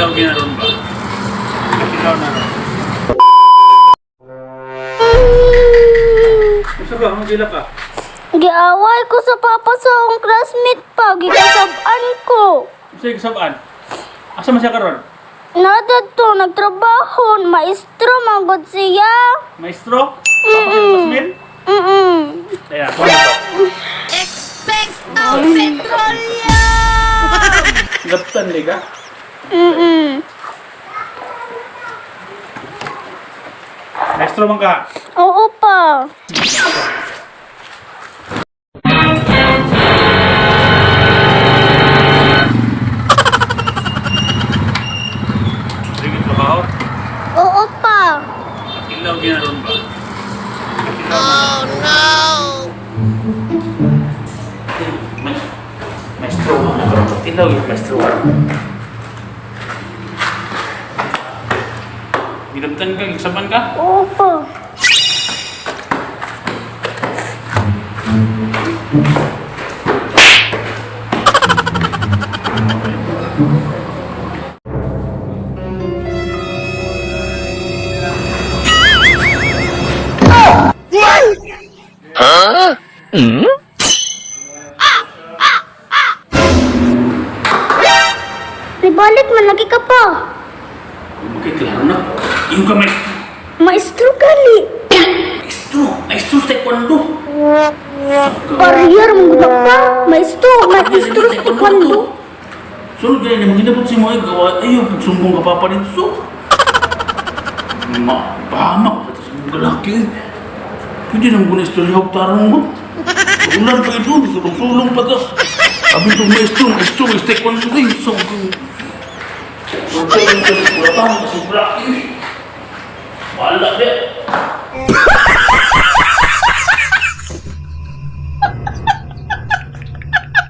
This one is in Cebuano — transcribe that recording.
Kilaw ginaron ba? Kilaw na ron. Gusto ka? Ang gila ka? Giaway ko sa papa sa akong classmate pa. Gikasab-an ko. Gusto yung kasabaan? Asa man siya karon? Nada to, nagtrabaho. Maestro, manggod siya. Maestro? Papa sa classmate? Ayan, kuha na to. Expecto petroleum! Gaptan liga. Maestro man ka. Oo pa. Sige, trabaho. Oo pa. Kilaw ginaron ba? Oh no! Maestro na karon. Kilaw yung maestro. Ginamtan ka, gisaban ka? Oo pa. Nibalik man lagi ka pa. Okay, klaro na. Yung ka maestro. Maestro gali. Maestro! Maestro sa taekwondo! Barrier mong gudak pa. Maestro, maestro sa taekwondo. Sunod ganyan, mga ginabot si mga gawa, ayaw, pagsumbong ka pa pa dito. So, ma, pahamak, pati sa mga galaki. Pwede naman ko na istorya og tarong mo. Ulan pa ito, sulong-sulong pa to. Sabi ito, maestro, maestro, maestro, taekwondo rin. So, so, so, so, so, so, so, so, so, wala, di.